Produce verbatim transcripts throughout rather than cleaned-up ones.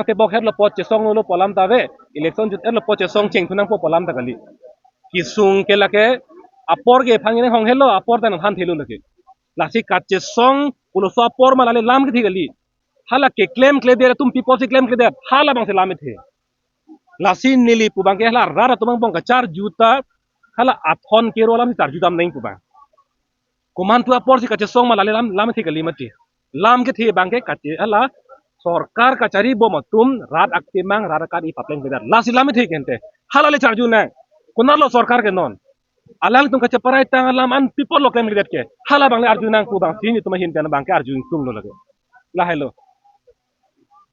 tebok hetlo apot chesong lo pu alam ta ave, election jut-etlo apot chesong chengthu nangpo pu alam ta kali. Kesung ke lake apor ke phang ne hong helo, apor ta nangthan thelo lake. Lasi kachesong puloso apor ma lale lam kethe kali. Hala keklemkledet atum, people si klemkledet, hala abang si lam kethe. Lasi neli pu abang ke hala rat atum angbong kacharju ta, hala athon kero alam si charju dam nang pu abang. Komantu apor si kachesong ma lale lam, lam kethe kali mati. Lam kethe abang ke kache hala sorkar kachari bom atum rat akemang rat akat-i papleng kedat. Lasi lam kethe kente. Hala le charju nang. Konatlo sorkar ke non. Alangtum kacheparai tang alam an people lo klemkledet ke. Hala abang le arju nang pu abang si netum ahin pen abang ke arju ingtung lo lake. Lahelo.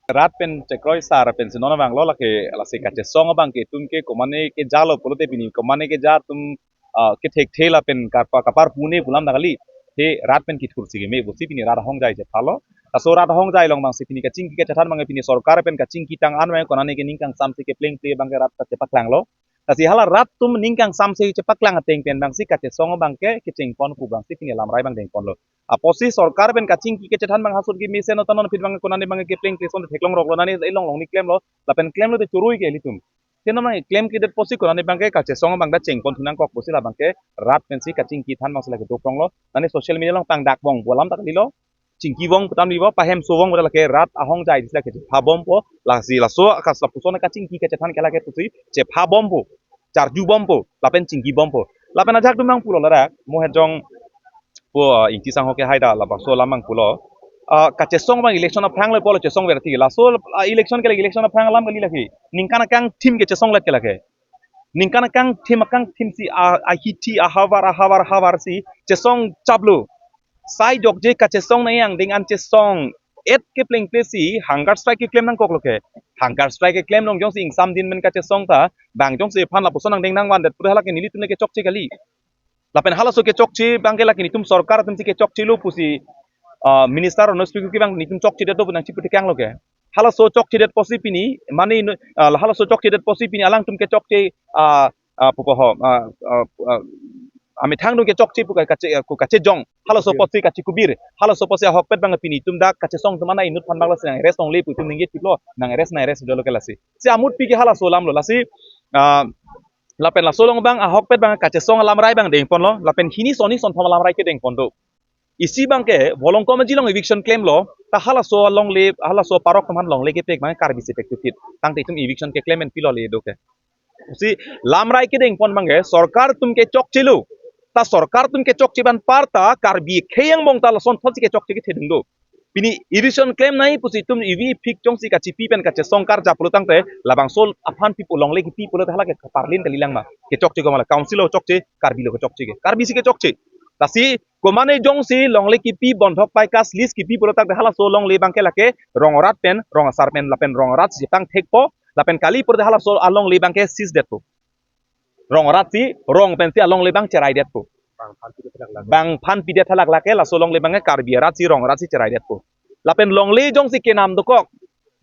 Rat pen chekroi sar pensi non abang lo lake, lasi kachesong abang ke itum ke komane kejalo pulote pini komane keja atum, ah, kethekthe lapen kapa-, kaparpu ne pu alam ta kali. He rat pen kethur si keme pusi pini rat ahongjai chephalo. Laso rat ahongjai along abang si pini kachingki kachethan abang pini sorkar pen kachingki tang an abang konane ke ning kangsam si keplengple abang ke rat ta chepaklanglo. Lasi hala rat atum ning kangsam si chepaklang ateng pen abang si kachesong abang ke kechengpon pu abang si pini lamrai abang dengponlo. Apotsi sorkar pen kachingki kachethan abang hasut ke mesen otanon aphi abang konane abang keplengple ason theklong roklo nani elong long ni klemlo. Lapen klemlo te chorui ke ilitum. Te non abang klemkledet apotsi konane abang ke kachesong abang ta chengpon thu nangkok pusi la abang ke rat pensi kachingki than abang si lake dopronglo. Nani social media along pangdak bong pu alam ta kalilo. Chingki bong pu tam libo, pahem so bong pu lake rat ahongjai disi lake chepha bompo, lasi laso akas lapuson kachingki kachethan ke lake pusi chepha bompo, charju bompo, lapen chingki bompo. Lapen ajak dum nang pulo ladak, mo hejong po, ah, Ingti Sangho ke haida labangso alam abang pulo. Ah, kachesong abang election aphrang le pulo chesong verti. Laso, ah, election ke lake election aphrang alam kali lake. Ningkan akangthim kechesong let ke lake. Ningkan akangthim akangthim si a, ahithi ahavar ahavar ahavar si chesong chaplo. Sai jokje kachesong nai angdeng an chesong et keplengple si hunger strike keklem nangkok lo ke. Hunger strike keklem long jongsi ingsam din men kachesong ta bang jongsi aphan lapuson angdeng nangvandet pura hala ke nelitum le kechokche kali. Lapen halaso kechokche abang ke lake netum sorkar atum si kechokchelo pusi, ah, minister ono speaker ke abang netum chokchedet do pu nangchipu tekang lo ke. Halaso chokchedet apotsi pini, mane inu-, ah, halaso chokchedet apotsi pini alangtum kechokche, ah, ah, pupo ho, ah, ah, ah, amethang atum kechokche pu ka-, kache, ah, ku kachejong. Halaso apotsi kachekubir. Halaso apotsi ahokpet abang pini itum dak kachesong atum ana inut aphan abang lo si nang-arrest longle pu itum ningje chiplo, nang-arrest nang-arrest dolo ke lasi. Si amutpi ke halaso alam lo lasi, ah, lapen laso along abang ahokpet abang kachesong alamrai abang dengponlo, lapen hini soni sonthom alamrai ke dengpon do. Isi abang ke, volongkom ajilong eviction klemlo, ta halaso alongle, halaso parok atum aphan longle kepek abang Karbi si pek tutit. Tangte itum eviction keklem en pilo le do ke. Si lamrai kedengpon abang ke, sorkar atum kechokchelo. Ta sorkar atum kechokche abang apar ta, Karbi khei angbong ta lason thotsi kechokche kethedung do. Pini eviction klem nai pusi itum evi phik jongsi kachipi pen kachesong karjap pulo tangte labangso aphan pi pu longle kipi pulote hala ke parlin kalilang ma. Kechokche komat la council lo chokche, Karbi lo kechokche ke. Karbi si kechokche. Lasi komane jongsi longle kipi bondhok pai kas lease kipi pulo tangte halaso longle abang ke lake rong arat pen, rong asar pen, lapen rong arat si pangthekpo, lapen kali pulote halaso alongle abang ke seize detpo. Rong arat si, rong pensi alongle abang cherai detpo. Bang phan pidet thalak lake. Bang phan pidet thalak lake, laso longle abang ke Karbi arat si, rong arat si cherai detpo. Lapen longle jongsi kenam dokok,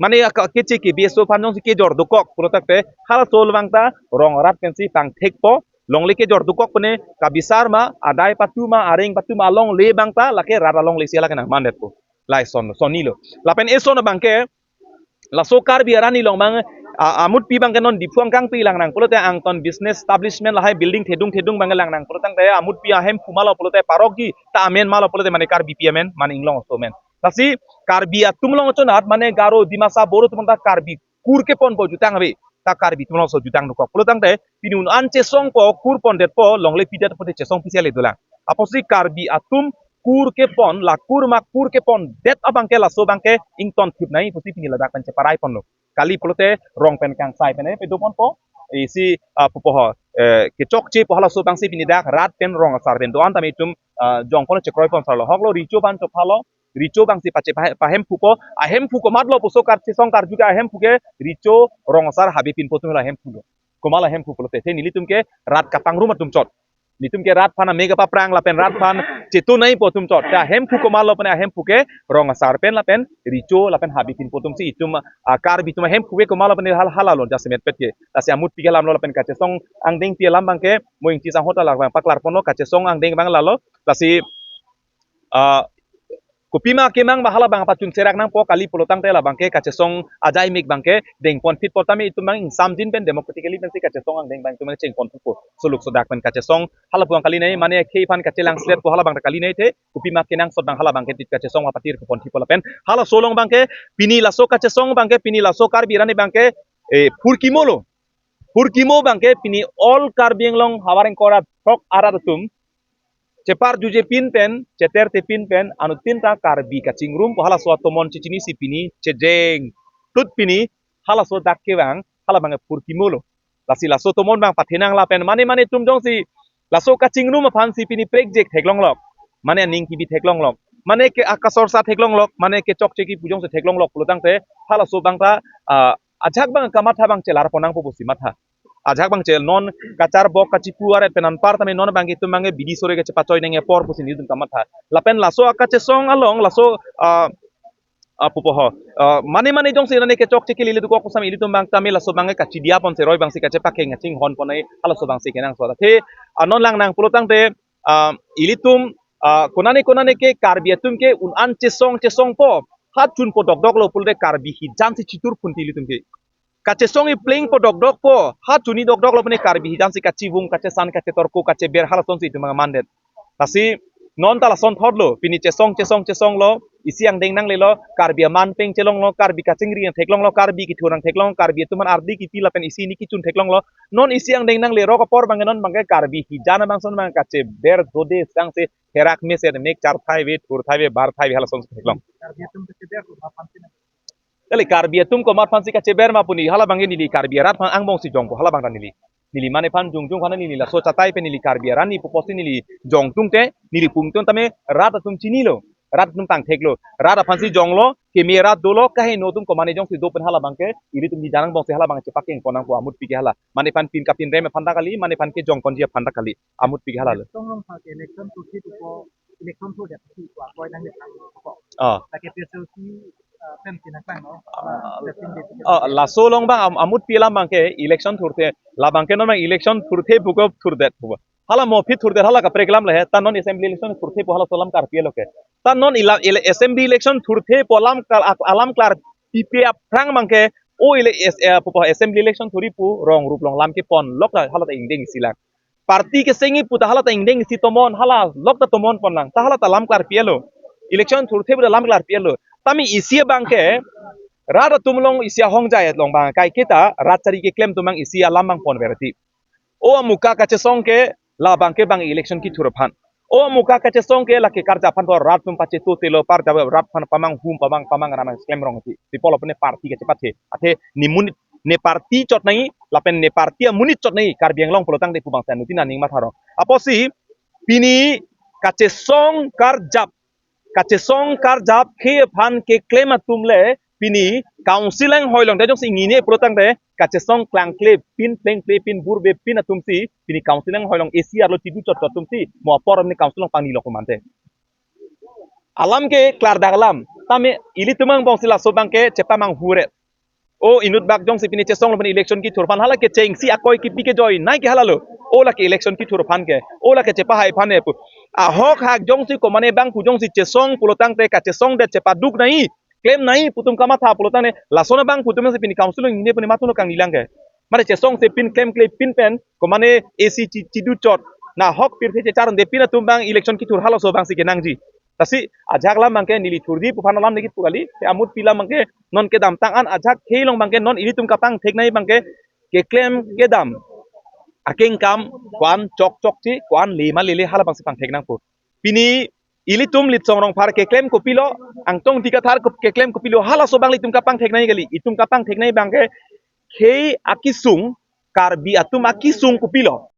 mane aka keche ke B S O aphan jongsi kejor dokok pulo tangte, halaso abang ta rong arat pensi pangthekpo, longle kejor dokok pene kabisar ma, adai patu ma, areng patu ma, alongle abang ta lake rat alongle si lake nangman detpo. Lason, soni lo. Lapen eson abang ke, laso Karbi arani along abang, a, amutpi abang ke non Diphu angkangpi lang nang pulote angton business establishment lahai building thedung thedung abang ke lang nang pulo tangte amutpi ahemphu ma lo pulote parok ji ta amen ma lo pulote mane Karbipi amen, mane inglong aso amen. Lasi Karbi atum along chonat mane Garo, Dimasa, Boro atum ta Karbi kur keponpo jutang ave, ta Karbi atum alongso jutang dokok pulo tangte pini un an chesongpo, kur pondetpo, longle pidet pote chesong pisi ale dolang. Apotsi Karbi atum kur kepon, la kur ma kur kepondet abang ke laso abang ke ington thip nai pusi pini ladak pen cheparai ponlo. Kali pulote rong pen kangsai pen, eh, pedoponpo. Isi, ah, pupo ho, eh, kechokchepo halaso abang si pini dak rat pen rong asar pen do-an tame itum, ah, jongpon chekroi pon sarlo. Hoklo recho abang chophalo, recho abang si pache pahe-, pahemphupo, ahemphu komatlo puso kachesong karju ke ahemphu ke recho, rong asar, habe pinpo atum la ahemphu lo. Komat la ahemphu pulote, te nelitum ke rat kapangrum atum chot. Nelitum ke rat aphan amega paprang lapen rat aphan chetu naipo atum chot. Te ahemphu komatlo pene ahemphu ke rong asar pen lapen recho lapen habe pinpo atum si itum, ah, Karbi atum ahemphu ke komatlo pene hal hala lo jasemet pet ke. Lasi amutpi ke alam lo lapen kachesong angdengpi alam abang ke mo Ingti Sangho ta labang paklar ponlo kachesong angdeng abang lalo. Lasi, ah, Kopima kemang ba hala abang pachun serak nangpo kali pulotangte labangke kachesong ajai mek abangke dengpon phit po tame itum abang ingsamjin pen democratically pensi kachesong angdeng abang itum abang chengpon phit po. Suluk sodak pen kachesong hala abang kali nei mane khei aphan kachelang slet po hala abang kali nei the kopima kenangsot abang hala abangke tit kachesong apatir kopon phit po lapen halaso along abangke pini laso kachesong abangke pini laso Karbi arni abangke eh, phurkimo lo. Phurkimo abangke pini all Karbi Anglong havar ingkoi ra throk arat atum cheparjuje pin pen, cheterthe pin pen, anuttin ta Karbi kachingrum pu halaso atomon chechinisi pini, chejeng tut pini, halaso dak kevang, hala abangke phurkimo lo. Lasi laso atomon abang pathenang lapen mane mane atum jongsi, laso kachingrum aphansi pini prekjek theklonglok, mane aning kibi theklonglok, mane ke akasorsa theklonglok, mane kechokche kipu jongsi theklonglok pulotangte, halaso abang ta, ah, ajak abang kamatha abang chelar ponnangpo pusi matha. Ajak abang chel non kacharbok kachipu aret pen anpar tame non abangke itum abangke bidi sore kachepachoi nangji apor pusi nelitum kamatha. Lapen laso akachesong along laso, ah, ah, pupo ho. Ah, mane mane jongsi nane kechokche kele le dukok kusam ilitum abang tame laso abangke kachidiya ponsi roi abangsi kachepakeng kachinghon pon ai halaso abangsi kenangsot. The, ah, non langnang pulotangte, ah, ilitum, ah, konane konane ke Karbi atum ke un-an chesong chesongpo. Ha chunpo dokdok lo pulote Karbi hijan si chitur phunti ilitum ke. Kachesong iplengpo dokdokpo, ha chuni dokdok lo pine Karbi hijan si kachivung, kachesan, kachetorko, kacheber, halasonsi itum abang mandet. Lasi non ta lasonthot lo, pini chesong, chesong, chesong lo, isi angdeng nanglelo, Karbi aman peng chelong lo, Karbi kachingri nangtheklong lo, Karbi kithur nangtheklong, Karbi atum aphan ardi kipi lapen isi ni kichun theklong lo, non isi angdeng nangle rok apor abangke non abangke Karbi hijan abang son abang kacheber dode sangse herak mesen mek charthai ave, thurthai ave, barthai ave, halasonsi theklong. Karbi atum kacheber lo, aphan sina. Kali Karbi atum komat aphansi kacheber ma pu neli hala abangke neli Karbi arat aphan angbongsi jongpo hala abang ta neli. Neli mane aphan jongjong aphan neli laso chatai pen neli Karbi arat ni puposi neli jongtungte neli pungtung tame rat atum chinilo. Rat atum tangtheklo. Rat aphansi jonglo, keme rat dolo, kaheno atum komane jongsi do pen hala abangke, ilitum ni janang bongsi hala abang chepakeng ponnangpo amutpi ke hala. Mane aphan pin kapinrem aphan ta kali, mane aphan kejong konji aphan ta kali, amutpi ke hala lo. Election along ha ke election thurthe pupo, election thurdet pupo, akoi nangli thang pupo. Ah. Lake P S L C, ah, pen kinang klang no. Ah, Testing de. Ah, laso along abang am-, amutpi alam abangke election thurthe, labangke non abang election thurthe puko thurdet pupo. Hala mo aphi thurdet hala kaprek alam le he, ta non assembly election thurthe pu halaso alam karpi alo ke. Ta non ila, ele-, assembly election thurthe pu alam kal-, ak-, alam klarpipe aphrang abangke, o ele-, es-, eh, pupo assembly election thurji pu rong rup along lam kepon lok ta hala ta ingdeng isi lang. Party kesengji pu ta hala ta ingdeng isi tomon, hala lok ta tomon pon lang, ta hala ta alam klarpi alo. Election thurthe pu ta alam klarpi alo. Tame isi abangke, rat atum along isi ahongjai along abang, kaiketa, rat chari keklem atum abang isi alam abang ponverti. O amuka kachesong ke labangke abang election kithur aphan. O amuka kachesong ke lake karjap aphan ko rat atum pachetotelo parjap rat aphan pamang hum pamang pamang ramang sklem rong ti. Tipolo pune party kachepathe. Athe ne monit ne party chot nangji lapen ne party amonit chot nangji Karbi Anglong pulotangte pu abang sa anuttin aning matha rong. Apotsi pini kachesong karjap kachesong karjap khei aphan keklem atum le pini council anghoi along ta jongsi nine pulotangte kachesong klangkle pin plengple pin burbe pin atumsi pini council anghoi along A C R lo chidu chot chot atumsi mo apor pini council along pangnilok mante. Alam ke klardak alam. Tame ilitum angbongsi laso abangke chepamang hure. O inut bak jongsi pini chesong lo pini election kithur aphan hala kechengsi akoi kipi kejoi nai ke hala lo. O lake election kithur aphan ke. O lake chepahai aphan ke pu. Ahok hak jongsi komane abang pu jongsi chesong pulotangte kachesongdet chepaduk nangji. Klem nangji pu atum kamatha pulotangte. Lason abang pu atumsi pini council along nine pune matuno kangnilang ke. Mane chesongse pin klemkle pin pen komane A C chi-, chidu chot. Na hok pirthe chechar de pin atum abang election kithur halaso abangsi kenangji. Lasi ajak alam abangke neli thurji pu aphan alam neli pu kali, te amutpi alam abangke non kedamtang an ajak khei along abangke non ilitum kapangthek nangji abangke keklem kedam akeng kam ko-an chokchok ti ko-an lema lele hala abangsi pangthek nangpo. Pini ilitum Litsong Rongphar keklem kopilo, Angtong Ingti Kathar kop-, keklem kopilo halaso abang ilitum kapangthek nangji kali, itum kapangthek nangji abangke khei akesung, Karbi atum akesung kopilo.